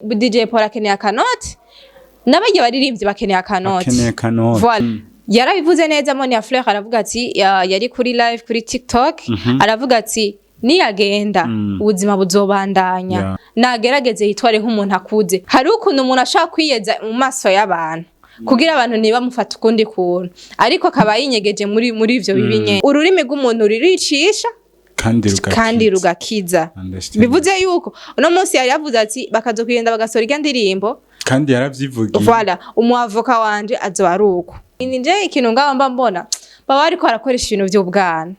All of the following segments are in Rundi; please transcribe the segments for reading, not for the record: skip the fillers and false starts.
DJ Paul akeneye akanoti, n'abarya baririmbyi bakeneye akanoti. Akeneye akanoti. Voilà. Yarabivuze neza Monia Fleur, aravuga ati yari kuri live kuri TikTok, aravuga ati niyagenda ubuzima buzobandanya, nagerageze yitware nk'umuntu akuze. Hari ukuntu umuntu ashaka kwiyeza mu maso y'abantu kugira abantu ntibamufate ukundi kuntu, ariko akaba yinyegeje muri ivyo bibi nyene. Ururimi rw'umuntu ruricisha kandi rugakiza. Kandi rugakiza. Understand. Bivuze yuko uno munsi yari yavuze ati bakazokugenda bagasohora irya ndirimbo. Kandi yaravyivugiye. Voilà, umuavoka wanje azoba ari uko. Nije ikintu ngaho mba mbona baba bariko barakoresha ibintu vy'ubwana,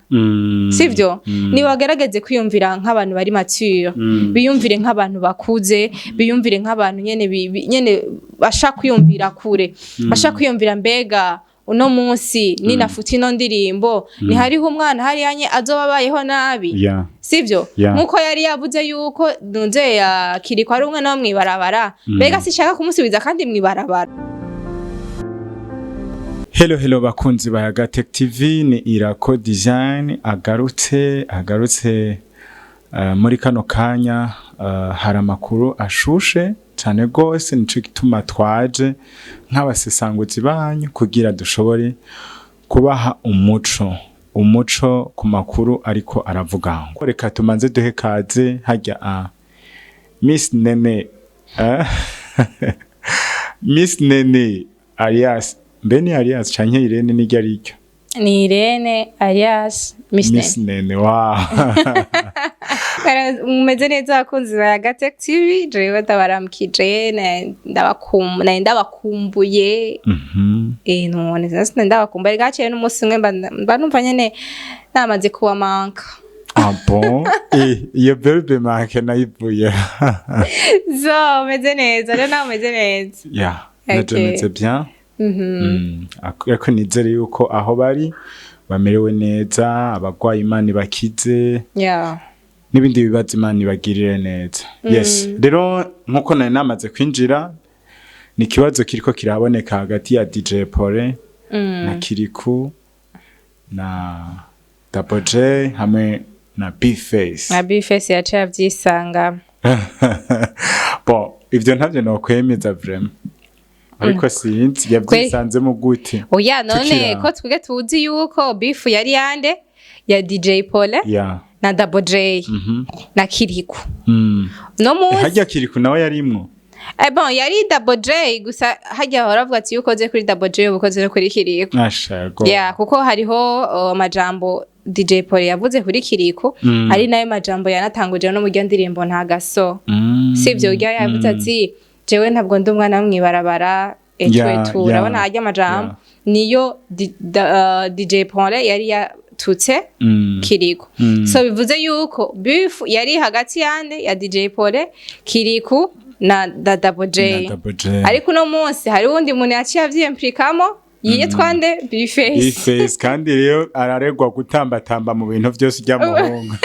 sivyo? Nibagerageze kwiyumvira nk'abantu bari mature, biyumvire nk'abantu bakuze, biyumvire nk'abantu nyene nyene bashaka kwiyumvira kure, bashaka kwiyumvira: mbega uno munsi ninafuta ino ndirimbo, ntihariho umwana hariyanye azoba abayeho nabi? Sivyo? Yeah. Nkuko yari yavuze yuko nunze ya Kiriko ari umwana wo mwibarabara, mbega sishaka kumusubiza kandi mwibarabara. Hello, hello bakunzi ba Yagatech TV, ni Irako Design agarutse muri kano kanya. Hari amakuru ashushe cyane gose, nico gituma twaje nk'abasesanguzi banyu kugira dushobore kubaha umuco ku makuru ariko aravuga. Ngo reka tumanze duhe kaze hajya a Miss Nene, eh? Miss Nene alias, mbe ni alias canke Irene niryo ariryo? Ni Irene alias Miss Miss Nene, wow. Nene. Mumeze neza abakunzi ba Yagatech TV? Jewe ndabaramukije, nari ndabakumbuye. None sinzi, ndabakumbuye gaciye n'umunsi umwe mba numva nyene namaze kubamanka. Ah bon? Eh, iyo verbe manque nayivuye. So umeze neza rero? Nawe umeze neza? Yeah, naje meze bien. Ariko nizere yuko aho bari bamerewe neza, abagwayi Imana ibakize, n'ibindi bibazo Imana ibagirire neza. Yes, rero nkuko nari namaze kwinjira, ni ikibazo kiriko kiraboneka hagati ya DJ Paul na Kiriku na Double J hamwe na B-Face. Na Bface yaciye avyisanga. Bon, ivyo ntavyo nokwemeza vraiment, ariko sinzi yavyisanzemo gute. Oya none Tukira. ko twebwe tuzi yuko beef yari yande? Ya DJ Paul na Double J na Kiriku. No munsi Harya Kiriku nawe yarimwo? Bon, yari Double J gusa. Harya bahora bavuga ati iyo ukoze kuri Double J uba ukoze no kuri Kiriku. Ashago. Yeah, kuko hariho amajambo DJ Paul yavuze kuri Kiriku, ari nayo majambo yanatanguje no mu rya ndirimbo nta gaso. Sivyo? Urya yavuze ati jewe ntabwo ndi umwana wo mw'ibarabara etu etu. Urabona arya amajambo niyo DJ Paul yari yatutse Kiriku. So bivuze yuko beef yari hagati yande? Ya DJ Paul, Kiriku na Double J. Na Double J. Ariko uno munsi hari uwundi muntu yaciye avyiyimpliquamo yitwa nde? Bface. B-Face. Kandi rero araregwa gutambatamba mu bintu vyose ujya muhungu.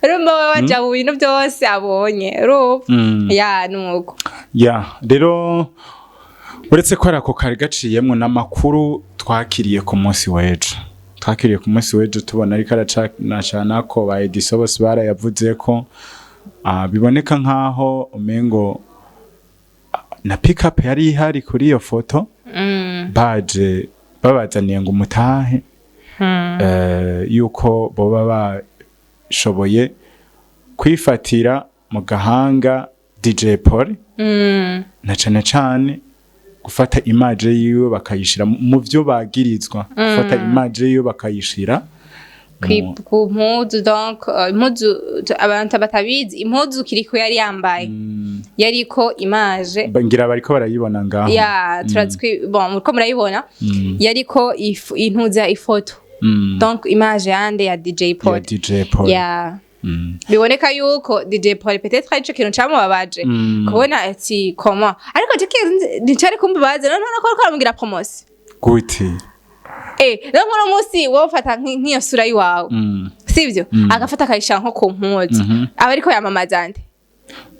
Urumva we baja mu bintu byose abonye, urumva? Ya, nuko. Ya, rero uretse ko ari ako kari gaciyemwo, n'amakuru twakiriye ku munsi w'ejo, tubona ariko aracanacana ko ba Ediso bose barayavuze ko biboneka nkaho umengo na pick-up yari ihari kuri iyo foto, baje babazaniye ngo umutahe, yuko boba bashoboye kwifatira mu gahanga DJ Paul, na cane cane gufata image yiwe bakayishira mu vyo bagirizwa, gufata image yiwe bakayishira Ku mpuzu. Donc impuzu, abantu batabizi, impuzu Kiriko yari yambaye yariko image. Ngira bariko barayibona ngaho. Ya, turazwi. Bon, muriko murayibona, yariko intuza ifoto, donc image yande? Ya DJ ya Paul. DJ Paul. Ya. Biboneka yuko DJ Paul peut-être arico kintu camubabaje, kubona ati comment. Ariko je nticari kumbabaza none ko ariko aramugira promotion. Gute? Rero nk'uno munsi wowe ufata nk'iyo sura yiwawe, sivyo? Agafata akayishira nko ku mpuzu, aba ariko yamamaza nde?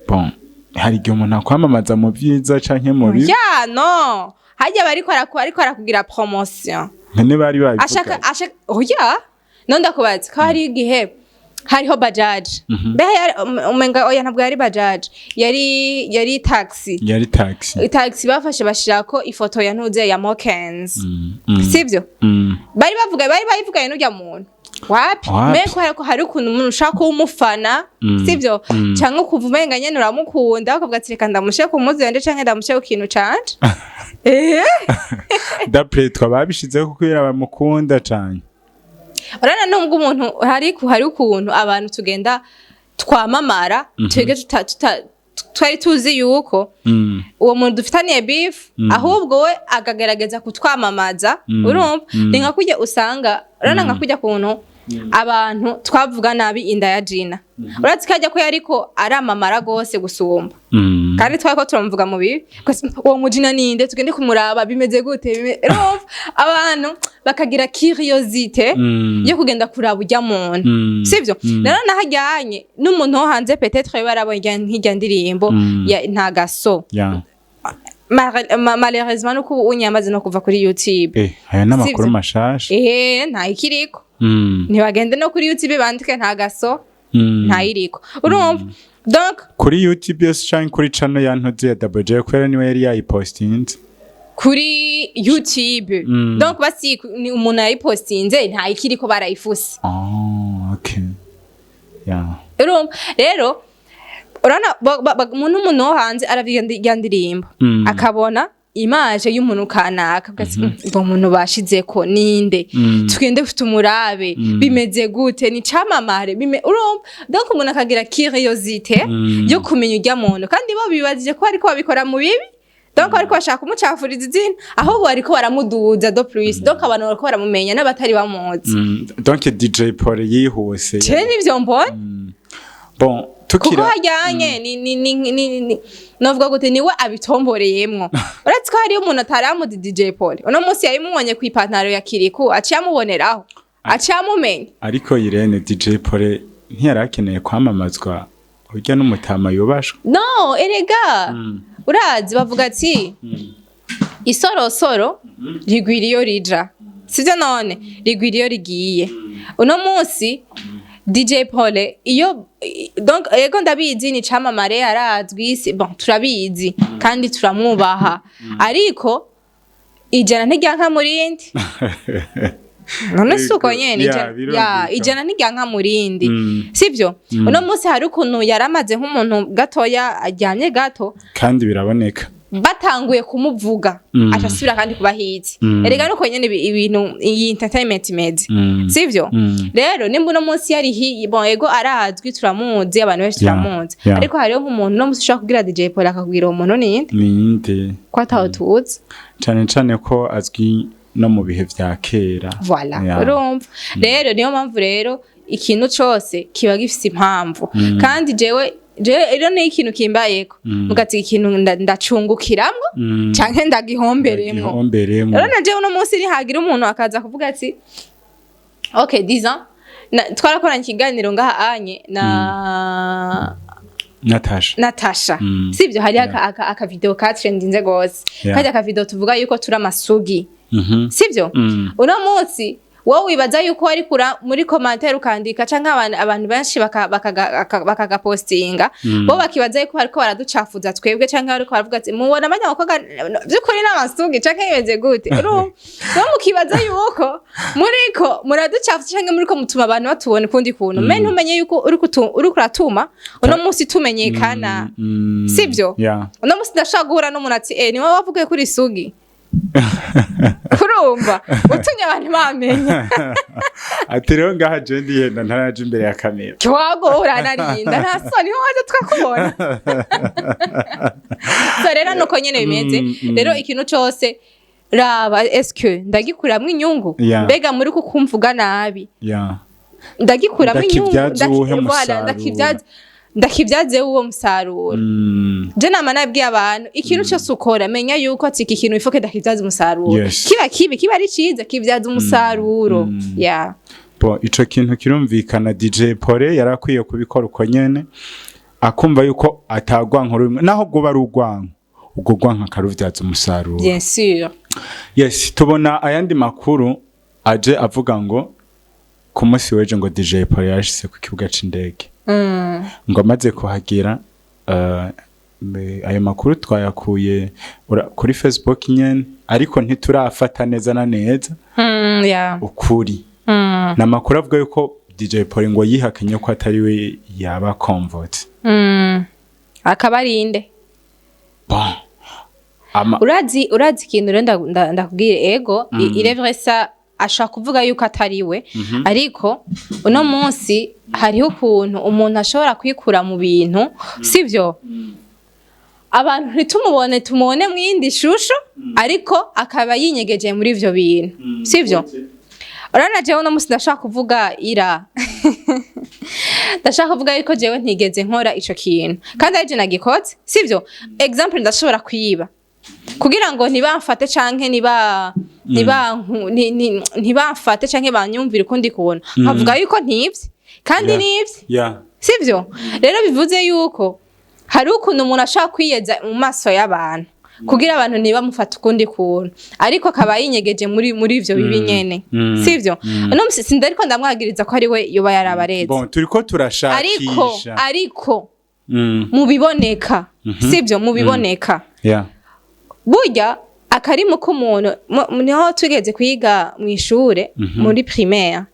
Bon, hari igihe umuntu akwamamaza mu vyiza canke mu bibi. Ya, no harya aba ariko arakugira promotion. None bari babivuga. Ashaka, oya, none ndakubaza ko hari igihe Hariho bajaji. Mbeho umenga, oya, ntabwo yari bajaji, yari taxi. Yari taxi. Taxi bafashe bashirako ifoto ya ntuze ya Mokens, sivyo? Mm. Bari bavuga, bari bayivuganye n'urya muntu wapi? Wapi? Me kubera ko hari ukuntu umuntu ushaka kuba umufana, sivyo? Canke ukuva umenga nyene uramukunda, ukavuga ati: "Reka ndamushe ku muzi wanje canke ndamushe ku kintu canje." D'après twa babishizeho kubera bamukunda cane. Urabona, nubwo umuntu hari ukuntu abantu tugenda twamamara, twebwe twari tuzi yuko uwo muntu dufitaniye beef, ahubwo we akagerageza kutwamamaza. Urumva, ni nka kurya usanga, urabona nka kurya kuntu abantu twavuga nabi inda ya Jina, uretse ko ajya ko yariko aramamara gose gusumba, kandi twari ko turamuvuga mu bibi. Uwo mujina ninde? Tugende kumuraba, bimeze gute? Urumva, abantu bakagira curiosité yo kugenda kuraba urya muntu, sivyo? Rero nahajyanye n'umuntu wo hanze, peut-être yoba yarabonye nk'irya ndirimbo ya Ntagaso. Malheureusement nuko ubu unyamaze no kuva kuri YouTube. Aya n'amakuru Sivyo? mashasha. Ntayikiriko. Ntibagende no kuri YouTube bandike Ntagaso, ntayiriko. Urumva, donc Kuri YouTube yose canke kuri channel ya ntuzi ya Double J, kubera niwe yari yayipostinze? Kuri YouTube. Donc basi ni umuntu yayipostinze, ntayikiriko, barayifuse. Oh, okay, yeah. Urumva rero, urabona, umuntu wo hanze aravuga irya ndirimbo, akabona image y'umuntu kanaka, avuga ati: "Uwo muntu bashizeko ninde? Tugende tumurabe, bimeze gute? Ni camamare?" Urumva, donc umuntu akagira curiosité yo kumenya urya muntu, kandi bo bibazije ko bariko babikora mu bibi, donc bariko bashaka kumucafuriza izina, ahubwo bariko baramuduza de plus, donc abantu bariko baramumenya n'abatari bamuzi. Donc DJ Paul yihuse. Je nivyo mbona. Bon, kuko tukira hajyanye ni novuga gute, niwe abitomboreyemwo. Uretse ko hariyo umuntu ataramuzi DJ Paul, uno munsi yayimubonye ku ipantaro ya Kiriku, aciye amuboneraho, aciye amumenya. Ariko Irene, DJ Paul ntiyari akeneye kwamamazwa, urya n'umutama yubashwe. No, erega urazi bavuga ati: "Isorosoro rigwira iyo rija", sivyo? None rigwira iyo rigiye. Uno munsi DJ Paul iyo, donc ego ndabizi ni camamare, arazwi, si bon, turabizi kandi turamwubaha, ariko ijana ntiryanka murindi. None si uko nyene? Yeah, birumvikana. Ijana ntiryanka murindi, sivyo? Uno munsi hari ukuntu yaramaze nk'umuntu gatoya aryamye gato, kandi biraboneka. Batanguye kumuvuga, aca asubira kandi kuba hit. Erega nuko nyene ibintu iyi entertainment imeze, sivyo? Rero nimba uno munsi yari bon, ego arazwi, turamuzi, abantu benshi turamuzi, ariko hariho nk'umuntu uno munsi ushobora kubwira DJ Paul, akakubwira: "Uwo muntu ninde?" Ninde? Ko ataho tuzi. Cane cane ko azwi no mu bihe vya kera. Voilà. Urumva rero, niyo mpamvu rero ikintu cose kiba gifise impamvu. Kandi jewe rero ni ikintu kimbayeko, mugati ikintu ndacungukiramwo canke ndagihomberemwo. Ndagihomberemwo. Rero na jewe uno munsi nihagira umuntu akaza kuvuga ati: "Okay, disons twarakoranye ikiganiro ngaha anye na Natasha." Natasha, sivyo? Hari aka video ka trendinze gose, kajya aka video tuvuga yuko turi amasugi, sivyo? Uno munsi wowe wibaza yuko wari kura muri commentaire ukandika, canke abantu benshi bakagapostinga, bo bakibaza yuko bariko baraducafuza twebwe, canke bariko baravuga ati: "Mubona abanyabakobwa vy'ukuri n'amasugi canke bimeze gute?" Urumva, bo mukibaza yuko muriko muraducafuza canke muriko mutuma abantu batubona ukundi kuntu, mais ntumenye yuko uriko uratuma uno munsi tumenyekana, sivyo? Yeah. Uno munsi ndashobora guhura n'umuntu ati: "Eh, niwe wavugiye kuri sugi?" Kurumva utumye abantu bamenya. Ati: "Rero ngaha je ndihenda ntaraja imbere ya kamera." Kiwago uranarinda, nta soni, waza tukakubona. So rero nuko nyene bimeze. Rero ikintu cose raba: eske ndagikuramwo inyungu? Mbega muri kukumvuga nabi, ndagikuramwo inyungu? Ndakivyaza uwuhe Voilà, musaruro? Ndakivyaze uwo musaruro. Je nama nabwiye abantu: ikintu cyose ukora, menya yuko ati: "Iki kintu ifoke ndakivyaza umusaruro." Kiba kibi, kiba ari ciza, kivyaza umusaruro. Yeah. Bo, ico kintu kirumvikana. DJ Pole yari akwiye kubikora uko nyene, akumva yuko atagwanka rumwe, naho bwoba ari urwanko, ubwo rwanko akaruvyaza umusaruro. Bien sûr. Yes, tubona ayandi makuru aje avuga ngo Ku munsi w'ejo ngo DJ Paul yarashitse ku kibuga c'indege, ngo amaze kuhagera, ayo makuru twayakuye kuri Facebook nyene, ariko ntiturafata neza na neza ukuri. Ni amakuru avuga yuko DJ Paul ngo yihakanye ko atari we yaba convoqué. Akaba ari inde? Bon. Urazi ikintu rero, ndakubwire, ego, il est vrai, ça ashobora kuvuga yuko atari we, ariko uno munsi hariho ukuntu umuntu ashobora kwikura mu bintu, sivyo? Abantu ntitumubone, tumubone mu yindi shusho, ariko akaba yinyegeje muri ivyo bintu, sivyo? Urabona, jewe uno munsi ndashaka kuvuga, ira ndashaka kuvuga yuko jewe ntigeze nkora ico kintu kandi ari je nagikoze, sivyo? Exemple, ndashobora kwiba kugira ngo ntibamfate canke niba ntibamfate canke banyumvire ukundi kuntu, nkavuga yuko ntivye kandi nivye, sivyo? Rero bivuze yuko hari ukuntu umuntu ashobora kwiyeza mu maso y'abantu kugira abantu ntibamufate ukundi kuntu, ariko akaba yinyegeje muri ivyo bibi nyene, sivyo? Uno musi sindariko ndamwagiriza ko ari we yoba yarabareze. Bon, turiko Ariko turashakisha. Ariko mu biboneka, sivyo, mu biboneka, burya akarimu k'umuntu, niho tugeze kwiga mu ishure muri primaire,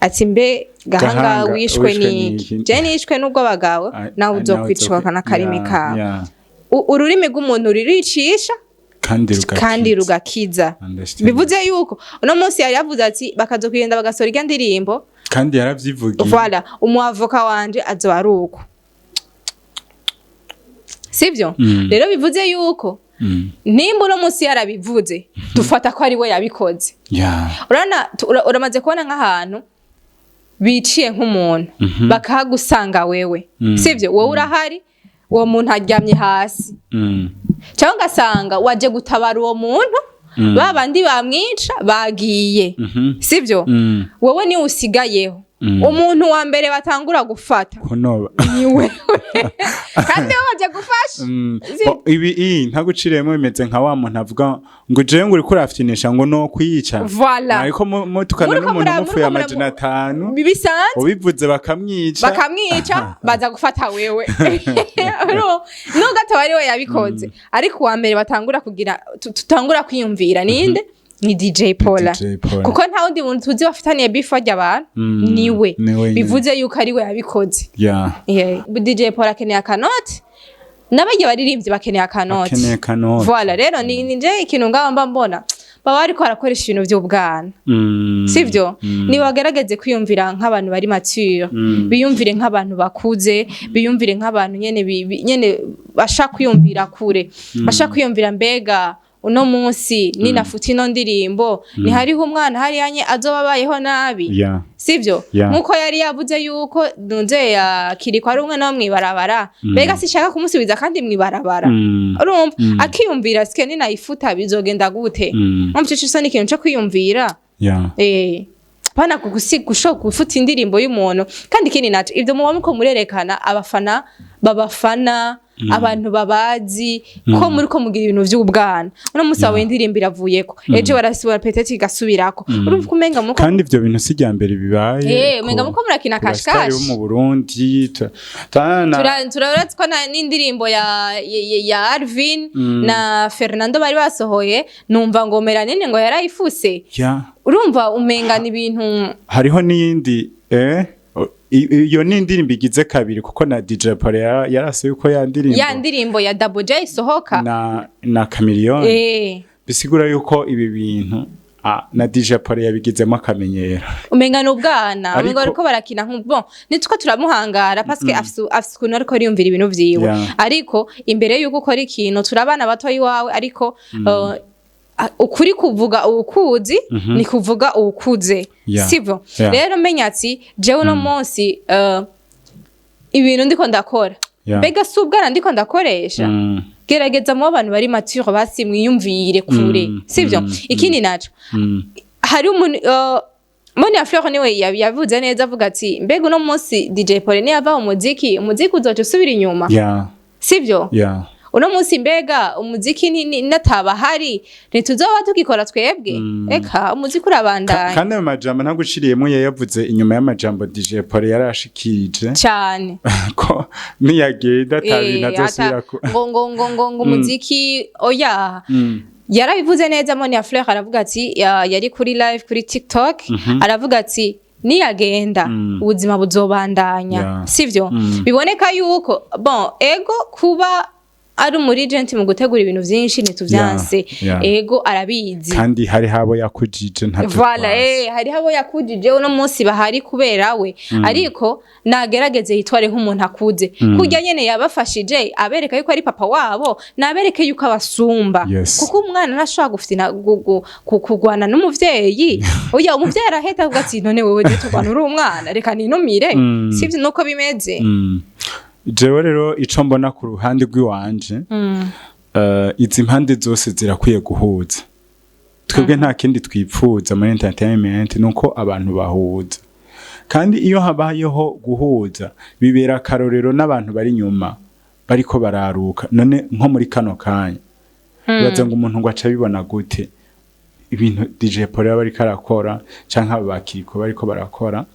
ati: "Mbe Gahanga, Gahanga, wishwe wishwe niki?" n'iki? "Je nishwe n'ubwo abagabo." "Nawe uzokwicwa n'akarimi kawe." Ururimi rw'umuntu ruricisha kandi rugakiza. Kandi rugakiza. Understand. Bivuze yuko uno munsi yari yavuze ati bakazokugenda bagasohora irya ndirimbo. Kandi yaravyivugiye. Voilà, umuavoka wanje azoba ari uko, sivyo? Rero bivuze yuko nimba uno munsi yarabivuze, dufata ko ari we yabikoze. Urabona, uramaze kubona nk'ahantu biciye nk'umuntu, bakahagusanga wewe, sivyo? Wowe urahari, uwo muntu aryamye hasi, cyangwa ugasanga waje gutabara uwo muntu, ba bandi bamwica bagiye, sivyo? Wowe niwe usigayeho. Umuntu wa mbere batangura gufata kunoba ni wewe, kandi wowe waje gufasha. Bo, ibi ntaguciriyemo, bimeze nka wa muntu avuga ngo jewe ngo uriko urafyinisha, ngo no kwica. Voilà. Ariko mutukana Muriko n'umuntu mupfuye 500, bisanzwe, ubivuze bakamwica. Bakamwica, baza gufata wewe. Nubwo ataba ari we yabikoze, ariko uwa mbere batangura kugira tutangura kwiyumvira ninde? Ni DJ Paula. DJ Paula. Kuko nta wundi muntu tuzi bafitaniye beef barya abantu, niwe. Niwe nyene. Bivuze yuko ari we yabikoze. Yeah. DJ Paul akeneye akanoti, n'abarya baririmbyi bakeneye akanoti. Akeneye akanoti. Voilà, rero ni nje ikintu ngaho mba mbona baba bariko barakoresha ibintu vy'ubwana, sivyo? Nibagerageze kwiyumvira nk'abantu bari mature, biyumvire nk'abantu bakuze, biyumvire nk'abantu nyene nyene bashaka kwiyumvira kure, bashaka kwiyumvira: mbega uno munsi ninafuta ino ndirimbo, ntihariho umwana hariyanye azoba abayeho nabi, sivyo? Nkuko yari yavuze yuko nunze ya Kiriko ari umwana wo mw'ibarabara, mbega sishaka kumusubiza kandi mw'ibarabara? Urumva, akiyumvira: sike ninayifuta bizogenda gute? Umva, ico ni ikintu co kwiyumvira. Pana gushobora gufuta indirimbo y'umuntu. Kandi ikindi naco, ivyo muba muko murerekana abafana babafana, abantu babazi ko muriko mugira ibintu vy'ubwana. Uno munsi wawe indirimbo iravuyeko, ejo barasubira, peut-être igasubirako. Urumva ko umenga muko Kandi ivyo bintu si irya mbere bibaye. Umenga muko murakina ku basitari kashikashi. bo mu Burundi Turazi ko n'indirimbo ya Alvin na Fernando bari basohoye, numva ngo Melanine ngo yarayifuse. Urumva umenga ni ibintu. Hariho n'iyindi, iyo ni indirimbo igize kabiri, kuko na DJ Paul yarase yuko ya ndirimbo Ya ndirimbo ya Double J isohoka. na Chameleone. Bisigura yuko ibi bintu, na DJ Paul yabigizemo akamenyero. Umenga ni ubwana, umenga bariko barakina bon, nitwo turamuhangara parce que afise ukuntu ariko ariyumvira ibintu vyiwe. Ariko imbere yuko ukora ikintu, turabana bato iwawe, ariko ukuri kuvuga uwukuzi ni kuvuga uwukuze, sivyo? Rero menya ati jewe uno munsi, ibintu ndiko ndakora, mbega si ubwana ndiko ndakoresha? Gerageza mu abantu bari mature, basi mwiyumvire kure, sivyo? Ikindi naco, hari umuntu, Monia Fleur niwe yavuze neza, avuga ati: "Mbega uno munsi DJ Paul niyava mu muziki, umuziki uzoca usubira inyuma?" Sivyo? Uno munsi mbega umuziki nataba hari, ntituzoba tugikora twebwe? Eka, umuziki urabandanya. Kandi ayo majambo ntaguciriyemo, yayavuze inyuma y'amajambo DJ Paul yarashikirije Cane. ko niyagenda ata bintu azosubira ku Ngo umuziki oya. Yarabivuze neza Monia Fleur, aravuga ati yari kuri live kuri TikTok, aravuga ati niyagenda ubuzima buzobandanya. Sivyo? Biboneka yuko, bon, ego, kuba ari umu legend mu gutegura ibintu vyinshi ntituvyanse. Ego, arabizi. Kandi hari habo yakujije, ntavyo Voilà, twazi. Hariho abo yakujije uno munsi bahari kubera we, ariko nagerageze yitware nk'umuntu akuze. Kurya nyene yabafashije abereka yuko ari papa wabo, nabereke yuko abasumba. Kuko umwana ntashobora gufina kugwana n'umuvyeyi. Oya, umuvyeyi araheta avuga ati: "None wewe je tugwana uri umwana, reka ninumire." Sivyo nuko bimeze? Jewe rero ico mbona ku ruhande rw'iwanje, izi mpande zose zirakwiye guhuza. Twebwe nta kindi twipfuza muri entertainment nuko abantu bahuza, kandi iyo habayeho guhuza bibera akarorero n'abantu bari inyuma bariko bararuka. None nko muri kano kanya bibaza ngo umuntu ngo aca abibona gute ibintu DJ Paul yaba ariko arakora canke aba bakiriko bariko barakora?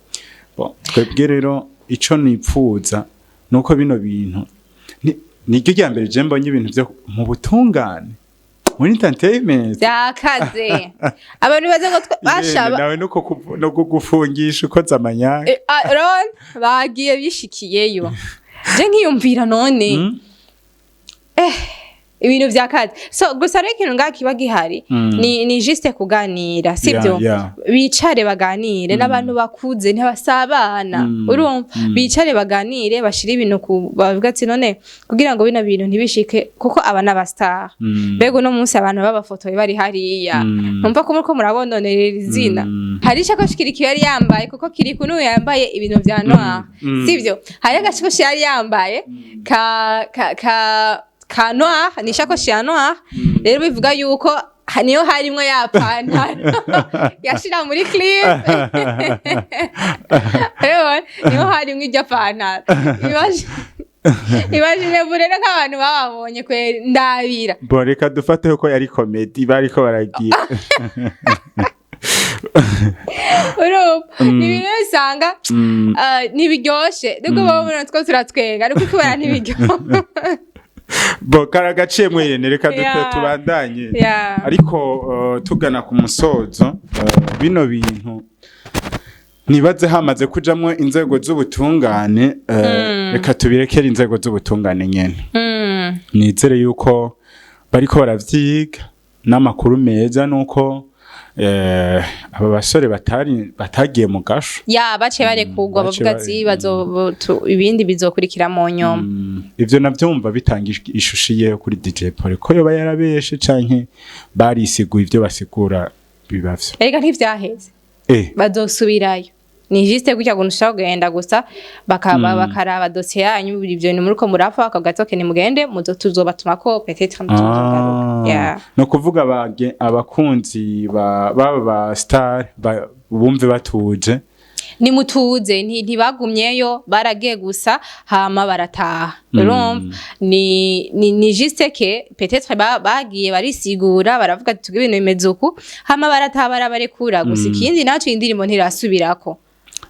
Bon, twebwe rero ico nipfuza nuko bino bintu niryo rya mbere je mbonye ibintu vyo mu butungane muri entertainment. Byakaze, abantu baze ngo Irene, basha nawe nuko no kugufungisha ukoze amanyanga. Ah, urabona bagiye bishikiyeyo, je nkiyumvira none ibintu vyakaze. So gusa rero ikintu ngaha kiba gihari ni juste kuganira, sivyo? Yeah. Bicare baganire n'abantu bakuze, ntibasabana. Urumva, bicare baganire, bashire ibintu ku bavuga ati none kugira ngo bino bintu ntibishike, kuko aba n'aba star. Mbega uno munsi abantu babafotoye bari hariya, numva ko muriko murabononerera izina. Hari ishakoshi Kiriku yari yambaye, kuko Kiriku n'uyu yambaye ibintu vya noir, sivyo? Hari agashakoshi yari yambaye ka noir, ni ishakoshi ya noir. Rero bivuga yuko niyo harimwo ya pantaro yashira muri clip. Rero niho harimwo iryo pantaro. Imagine bu rero nk'abantu bababonye kweri, ndabira. Bon, reka dufate ko yari comédie bariko baragira. Urumva ni ibintu usanga ntibiryoshe, nubwo baba two turatwenga, ariko kubera ntibiryoshe. Bo karagaciye mwene, reka dute tubandanye. Ariko tugana ku musozo, bino bintu nibaze hamaze kujamwo inzego z'ubutungane, reka tubirekere inzego z'ubutungane nyene. Nizere yuko bariko baravyiga, n'amakuru meza nuko aba basore batari batagiye mu gasho. Ya, baciye barekurwa. Baciye bavuga ati ibindi bizokurikira mu nyuma. Ivyo navyumva bitanga ishusho iyeho kuri DJ Paul, ko yoba yarabeshe canke barisiguye ivyo basigura bibavyo. Erega ntivyaheze. Bazosubirayo, ni juste gutya ngo ushaka kugenda gusa bakaba bakaraba dosiye yanyu, ibyo bintu muriko murapfa, bakavuga ati: "Okay, nimugende, muzo tuzobatumako, peut-être muzogaruka." Yeah. No kuvuga abakunzi baba ba star bumve batuje. Nimutuze, ntibagumyeyo, baragiye gusa hama barataha. Urumva ni juste que peut-être bagiye barisigura, baravuga ati tuge ibintu bimeze uku, hama barataha, barabarekura. Gusa ikindi naco, indirimbo ntirasubirako.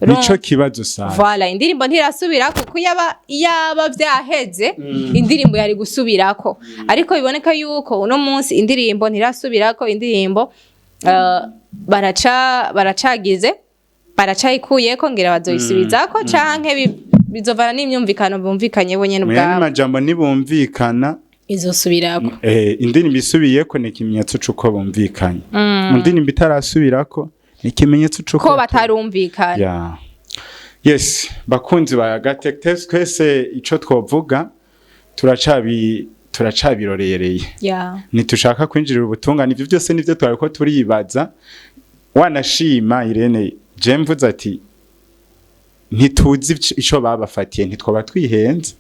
Nico kibazo sana. Voilà, indirimbo ntirasubirako, kuko yaba vyaheze indirimbo yari gusubirako, ariko biboneka yuko uno munsi indirimbo ntirasubirako. Indirimbo baracagize baracayikuyeko, ngira bazoyisubizako canke bizovana n'imyumvikano bumvikanye bo nyene Mu yandi ubwabo. majambo, nibumvikana Izosubirako. Indirimbo isubiyeko ni ikimenyetso c'uko bumvikanye, indirimbo itarasubirako ni ikimenyetso c'uko ko batarumvikana. Yeah. Yes, bakunzi ba Gatech, twese ico twovuga turacabirorereye. Ntitushaka kwinjirira ubutungane, ivyo byose nivyo twariko turibaza. Wanashima Irene, je mvuze ati ntituzi ico babafatiye, ntitwaba twihenze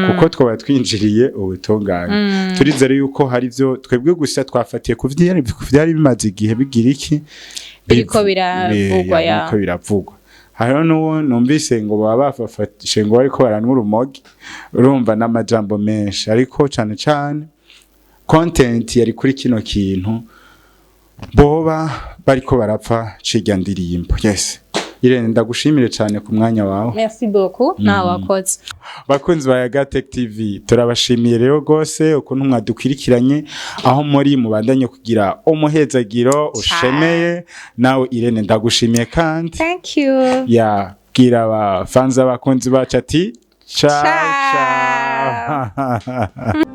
kuko twaba twinjiriye ubutungane. Turizere yuko hari ivyo twebwe gusa twafatiye ku vyari bimaze igihe bigira iki Biriko biravugwa, ya. Biriko biravugwa. Hariho n'uwo numvise ngo baba bafashe ngo bariko baranywa urumogi. Urumva n'amajambo menshi, ariko cane cane content yari kuri kino kintu boba bariko barapfa cirya ndirimbo. Yes, Irene, ndagushimire cyane ku mwanya wawe. Merci beaucoup, nawe wakoze. Bakunzi ba Yagatech TV, turabashimiye rero gose ukuntu mwadukwirikiranye aho muri. Mubandanye kugira umuhezagiro ushemeye. Nawe Irene, ndagushimiye kandi. Thank you. Ya, bwira abafanzi, abakunzi bacu ati ciao. Ciao. Ciao.